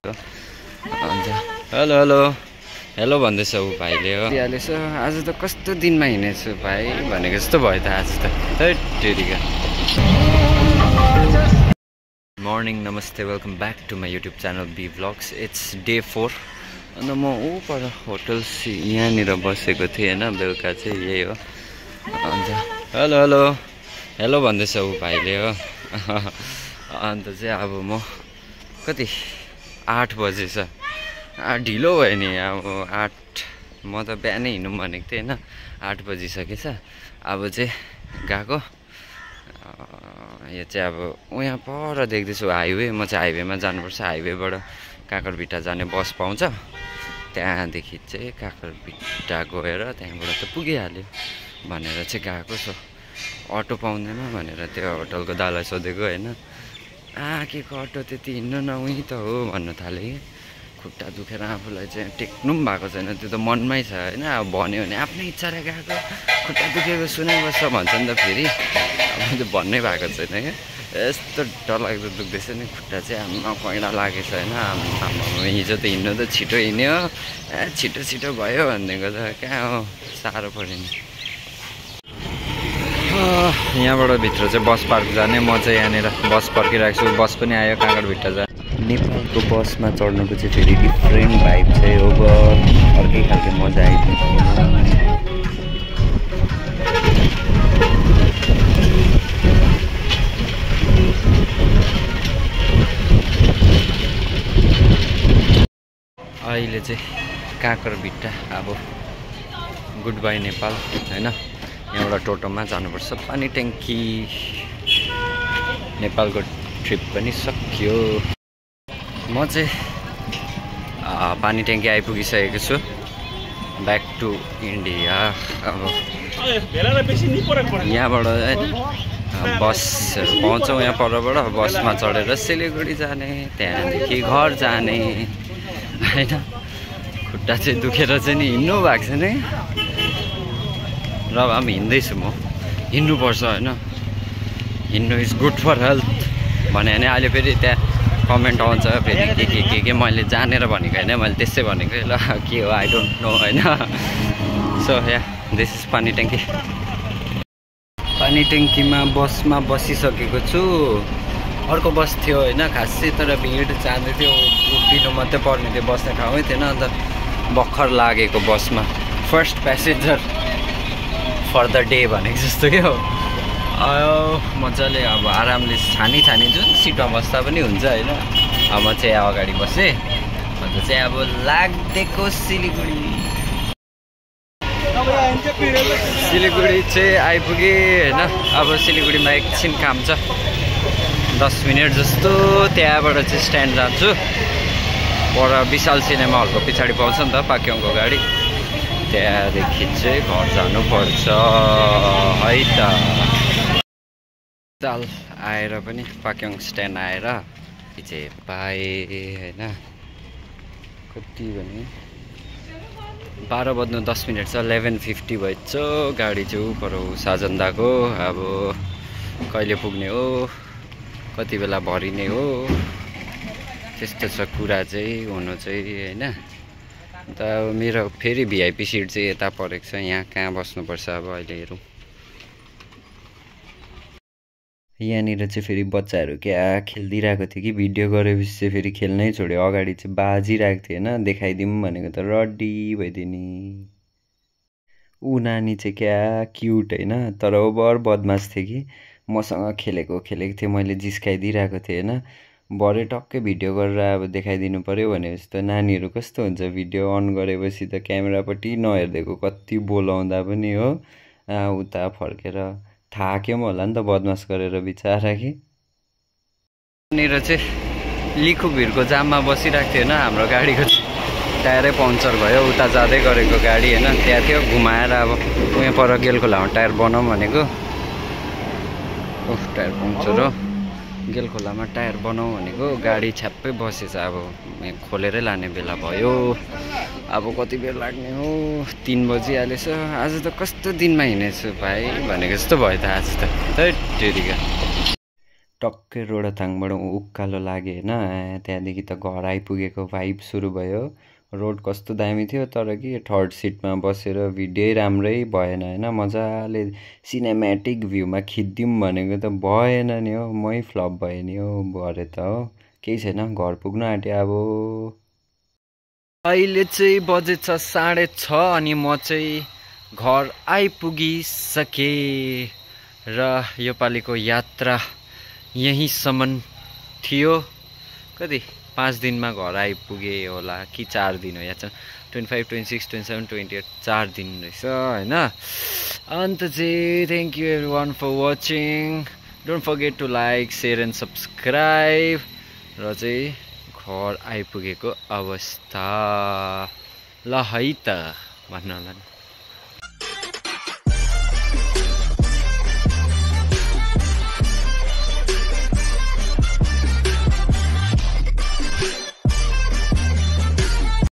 Hello hello hello भन्दैछ ऊ भाइले हो हालेछ। आज त कस्तो दिनमा हिँडेछु भाइ भनेको जस्तो भयो त आज त टेरिका। मर्निङ नमस्ते, welcome back to my YouTube channel B vlogs. It's day 4 अन्त म ऊपर होटल यहाँनिर बसेको थिएँ होइन। बेलुका चाहिँ यही हो। अन्त हेलो हेलो हेलो भन्दैछ ऊ भाइले हो। अन्त चाहिँ अब म कति 8 बजेछ, ढिलो भयो नि। अब 8 म त बिहानै हिँडौँ भनेको थिएँ होइन। 8 बजिसकेछ। अब चाहिँ गएको यो चाहिँ अब यहाँ पर देख्दैछु हाइवे। म चाहिँ हाइवेमा जानुपर्छ। हाइवेबाट काँकरभिट्टा जाने बस पाउँछ। त्यहाँदेखि चाहिँ काँकरभिट्टा गएर त्यहाँबाट त पुगिहाल्यो भनेर चाहिँ गएको छु। अटो पाउँदैन भनेर त्यो होटलको दालाई सोधेको होइन। के को अटो त्यति हिँड्नु न उहीँ त हो भन्नु थालेँ। खुट्टा दुखेर आफूलाई चाहिँ टेक्नु पनि भएको छैन। त्यो त मनमै छ होइन। अब भन्यो भने आफ्नै इच्छाले गएको खुट्टा दुखेको सुनाइबस्छ भन्छ नि त फेरि। अब त्यो भन्नै भएको छैन क्या। यस्तो डरलाग्दो दुख्दैछ नि खुट्टा चाहिँ। आमा कैँडा लागेछ होइन। हिजो त हिँड्नु त छिटो हिँड्यो, छिटो छिटो भयो भनेदेखिको त कहाँ हो, साह्रो पऱ्यो नि। यहाँबाट भित्र चाहिँ बस पार्क जाने। म चाहिँ यहाँनिर बस पर्खिरहेको छु। बस पनि आयो काँकरभिट्टा जा। नेपालको बसमा चढ्नुको चाहिँ फेरि डिफ्रेन्ट भाइब चाहिँ हो। अर्कै खालको मजा आइदिन्छ। अहिले चाहिँ काँकरभिट्टा अब गुड बाई नेपाल होइन। यहाँबाट टोटोमा जानुपर्छ पानी ट्याङ्की। नेपालको ट्रिप पनि सकियो। म चाहिँ पानी ट्याङ्की आइपुगिसकेको छु। Back to India. अब यहाँबाट बसहरू पाउँछौँ यहाँ परबाट। बसमा चढेर सिलगढी जाने, त्यहाँदेखि घर जाने होइन। खुट्टा चाहिँ दुखेर चाहिँ नि हिँड्नु भएको छैन र अब हिँड्दैछु म। हिँड्नुपर्छ होइन। हिँड्नु इज गुड फर हेल्थ भने होइन। अहिले फेरि त्यहाँ कमेन्ट आउँछ फेरि के मैले जानेर भनेको होइन, मैले त्यसै भनेको ल के हो आई डोन्ट नो होइन। सो या दिस इज पानी ट्याङ्की। पानी ट्याङ्कीमा बसमा बसिसकेको छु। अर्को बस थियो होइन खासै, तर भिड जाँदै थियो। उभिनु मात्रै पर्ने थियो, बस्ने ठाउँै थिएन। अन्त भर्खर लागेको बसमा first passenger for the day भनेको जस्तो के हो। मजाले अब आरामले छानी जुन सिटमा बस्दा पनि हुन्छ होइन। अब म चाहिँ अगाडि बसेँ। अन्त चाहिँ अब लाग्देको सिलगढी। सिलगढी चाहिँ आइपुगेँ होइन। अब सिलगढीमा एकछिन काम छ, 10 मिनट जस्तो। त्यहाँबाट चाहिँ स्ट्यान्ड जान्छु। पर विशाल सिनेमा हलको पछाडि पाउँछ नि त पाक्योङको गाडी। त्यहाँदेखि चाहिँ घर जानुपर्छ है त। ताल आएर पनि पाक्योङ स्ट्यान्ड आएर चाहिँ पाएँ होइन। कति भने 12 बज्नु 10 मिनट छ। 11:50 भएछ। गाडी चाहिँ ऊ पर साजन्दाको। अब कहिले पुग्ने हो, कति बेला भरिने हो, त्यस्तो छ कुरा चाहिँ हुनु चाहिँ होइन। अन्त अब मेरो फेरि भिआइपी सिट चाहिँ यता परेको छ। यहाँ कहाँ बस्नुपर्छ अब अहिले हेरौँ। यहाँनिर चाहिँ फेरि बच्चाहरू क्या खेलिदिरहेको थियो कि भिडियो गरेपछि चाहिँ फेरि खेल्नै छोड्यो। अगाडि चाहिँ बाजिरहेको थियो होइन। देखाइदिउँ भनेको त रड्डी भइदियो नि। ऊ नानी चाहिँ क्या क्युट होइन, तर ओभर बदमास थियो कि। मसँग खेलेको थियो, मैले जिस्काइदिइरहेको थिएँ होइन। भरे टक्कै भिडियो गरेर अब देखाइदिनु पऱ्यो भनेपछि त नानीहरू कस्तो हुन्छ। भिडियो अन गरेपछि त क्यामेरापट्टि नहेरिदिएको कति बोलाउँदा पनि हो। उता फर्केर थाक्यो पनि होला नि त बदमास गरेर बिचारा कि। यहाँनिर चाहिँ लिखुभिरको जाममा बसिरहेको थियो होइन। हाम्रो गाडीको टायरै पङ्चर भयो। उता जाँदै गरेको गाडी होइन। त्यहाँ थियो घुमाएर अब उहाँ पर गेलखोलामा टायर बनाऊँ भनेको। टायर पङ्चर हो। गेलखोलामा टायर बनाऊँ भनेको गाडी छ्याप्पै बसेछ। अब खोलेरै लाने बेला भयो। अब कति बेर लाग्ने हो, 3 बजिहालेछ। आज त कस्तो दिनमा हिँडेछु भाइ भनेको जस्तो भयो त आज त टेरिका। टक्कै रोडथाङबाट उकालो लाग्यो होइन त्यहाँदेखि त घर आइपुगेको भाइब सुरु भयो। रोड कस्तो दामी थियो तर कि थर्ड सिटमा बसेर भिडियो राम्रै भएन होइन मजाले सिनेमेटिक भ्यूमा खिचिदिउँ भनेको त भएन नि हौ मै फ्लप भयो नि हौ भरे त हो केही छैन घर पुग्नु आँट्यो अब। अहिले चाहिँ बजेछ 6:30 अनि म चाहिँ घर आइपुगिसकेँ र योपालिको यात्रा यहीँसम्म थियो। कति 5 दिनमा घर आइपुगे होला कि 4 दिन हो या 25, 26, 27, 28 4 दिन रहेछ होइन। अन्त चाहिँ thank you everyone for watching, don't forget to like share and subscribe. र चाहिँ घर आइपुगेको अवस्था ल है त भन्नु होला नि।